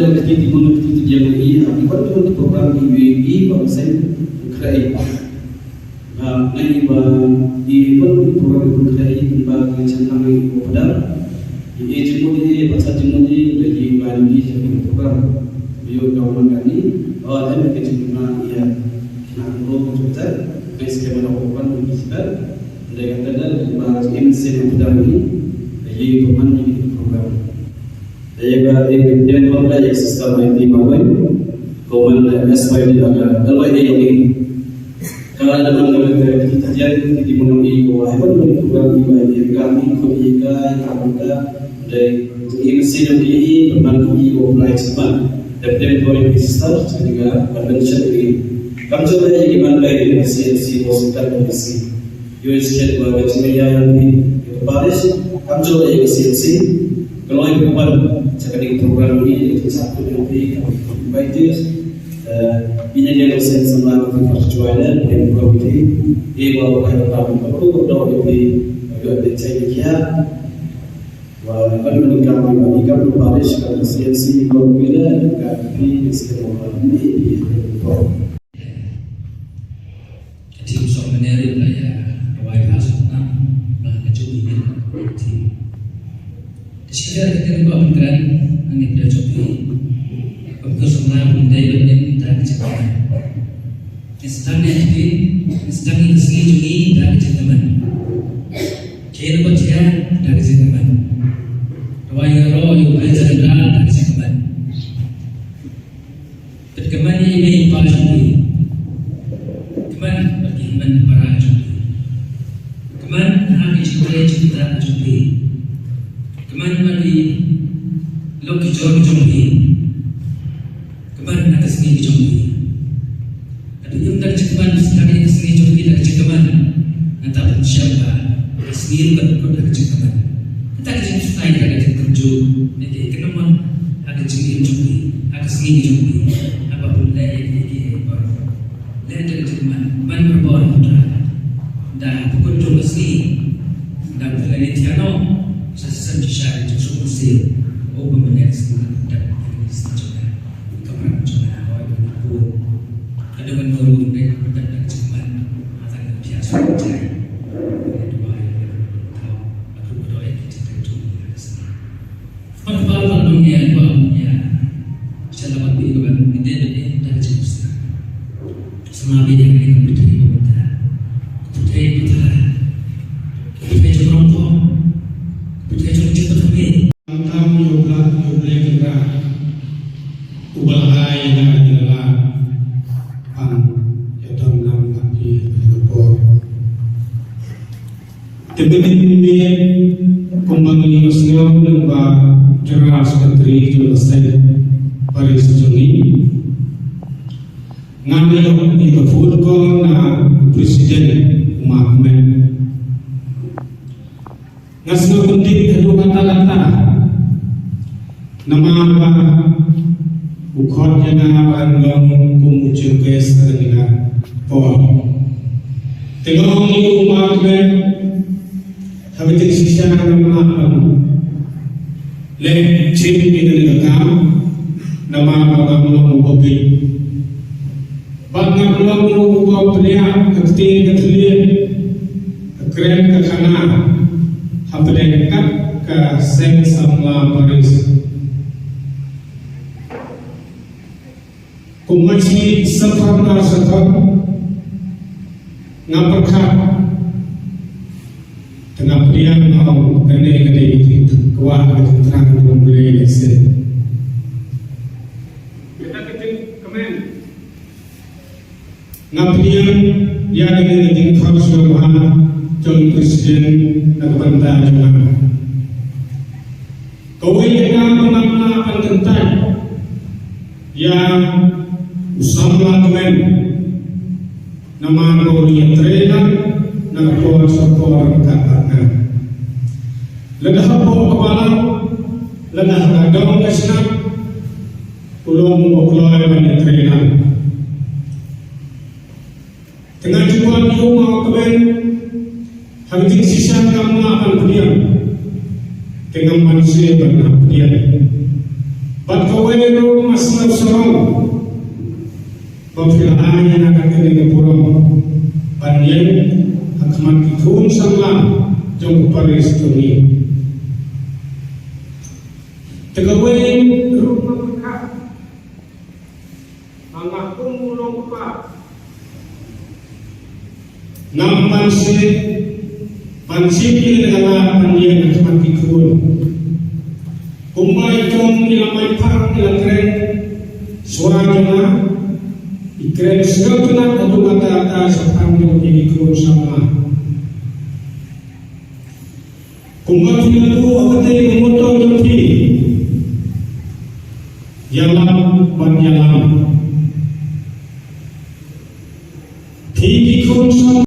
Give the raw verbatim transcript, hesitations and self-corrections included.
Ki ti mun ki ti jam i ha ki ban ki program i i ba sen krai. Ba ngai ba i ban ki program i krai ba ki chen nang i ko pada. I i jimuni i ba sa jimuni da i ba ni ki program. Yo ka man ka ni. Oh em ki jimuna i ya. Na ko ko ta. Ngai skema na ko ban ki sita. Da ka ta da ba i sen pada ni. Da i ko man ni program. Ïa ka, ïa ka, ïa ka, ïa ka sister Maiti Mawei. Ko man da S Y D ada, da Y A ïa ka. Ka da man da ka, kita jan, kita mun i ko, ai ban mun ko ka, i ba ïa ka, i ko, ïa ka, ïa ka, ïa ka. Da i mesti da i, i, ban i ko, apply seman. Da dem ko ïa ka sister, ïa ka, ban mention i. Kam jole ïa ka man da i, C L C, hospital, hospital. Ïoh sket ba ka jingïa ïa phi ïa ka parish, kam jong ïa ka C L C. Ka long ïa ka ban cha ka ding program ni, ïa ka sa ku ïa phi ka invite. Eh, ïa ka sen samla ka phi par chuai ne, ïa ka program ni. Ïa ba ka ka ka ko ko do ïa phi ïa ka chai ïa. Wa ban ni ka ni ka parish ka C L C ko phi ne ka phi ïa sket ba ni ïa phi. Ka team song mane rit la ïa ka wai ka song na ba ka jong i ka team. Te shi ka ka ka ba ban kren ani pla jong i. Ba ka song na ban dei ban nim da ka jong i. Ni sedang ni ati, ni sedang ni sngi jong i da ka jong i man. Ke na ba tia da ka jong i man. Ka wai ka ro yu ka jong i da ka jong i man. Bad kmen ïa i mei i pa jong phi. Kmen bad ki hynmen para jong phi. Kmen ha ki jingtrei jingktah jong phi. Kmen bad ki lok ki jor jong phi. Kmen ha ka sngi jong phi. Ka dei ym da ka jingkmen, da ka sngi jong phi da ka jingkmen. Nangta phin shem ba ka sngi ruh kan kut da ka jingkmen. Nangta ka jingstad da ka jingkynjur. Ïa ki kynmaw ha ka jingim jong phi, ha ka sngi jong phi, haba phi leh ïa ki, ïa ki baroh. Leh da ka jingkmen, man barabor ha u Trai. Da phi kut jong ka sngi, da phi leh ïa ki ano, sa sem shisha ïa ka jingsuk mynsiem. O ba mynne ka sngi, da phi leh ïa ki sngi jong ka, ka kamram jong ka, hoi ba phi pun. Ka dei ban nuru dei ban dei ban jingman. Ata ka pia sa jai. Dei duwai dei ban tau. Aku berdoa kita tentu. Pat pat pat dunia dua dunia. Selamat di ban dei dei dei jingsa. Sama bi yang ini putri putri putri putri putri jong rongko putri jong jong putri. Tang ïa u Blei, ïa u Blei Kynrad uba la ai ïa nga ïa la pang ïa dang lang kat ïa ka por. Te mynnin mynnin kumba ngi ïohsngew lyngba General Secretary jong ka Saint Parish jong ngi. Nga la ïoh ïa ka phone call na President u Ma Kmen. Nga sngewthuh haduh katta katta. Namar ba u khot ïa nga ban long kum u chief guest ha kane ka por. Te nga ong ïa u Ma Kmen, ha ka jingshisha ngam lah ban leh chief ïa kane ka kam, namar ba ngam long uba bit. Bad ngam long ruh uba pynïap ka ktien ka thylliej, ka kren ka khana hapdeng kat ka seng samla Parish. Kum ma shi sathon ar sathon nga pyrkhat. Te nga pdiang nga ong kane ka dei ka jingkwah ka jingthrang jong U Blei lehse. Kata ka jingkmen. Nga pdiang ïa kane ka jingkhot sngewbha jong u President na ka bynta jong nga. Kawei ka kam ba ngam lah ban kyntait ïa u samla kmen. Namar ba u la ïatrei lang na ka por sha ka por ryngkat bad nga. Lada hapoh ka balang, lada ha ka dong ka shnat, u long uba kloi ban ïatrei lang. Te nga ju wan ïa u Ma Kmen, ha ka jingshisha ngam lah ban pdiang. Te ngam banse ban pdiang. Bad kawei ruh nga sngewsarong ba phi la ai ïa nga kane ka burom ban ïeng ha khmat ki khun samla jong ka parish jong ngi. Te kawei ruh nga pyrkhat ba nga kum u longkpa ngam ban sngewsih ban sngewsih ïa nga ban ïeng ha khmat ki khun. Kumba i Kong i la mai phang i la kren shuwa jong nga, i kren sngewtynnat haduh katta katta shaphang jong ki khun samla. Kumba phi la buh ha kata ka motto jong phi, ïalam bad ïalam. Phi ki khun samla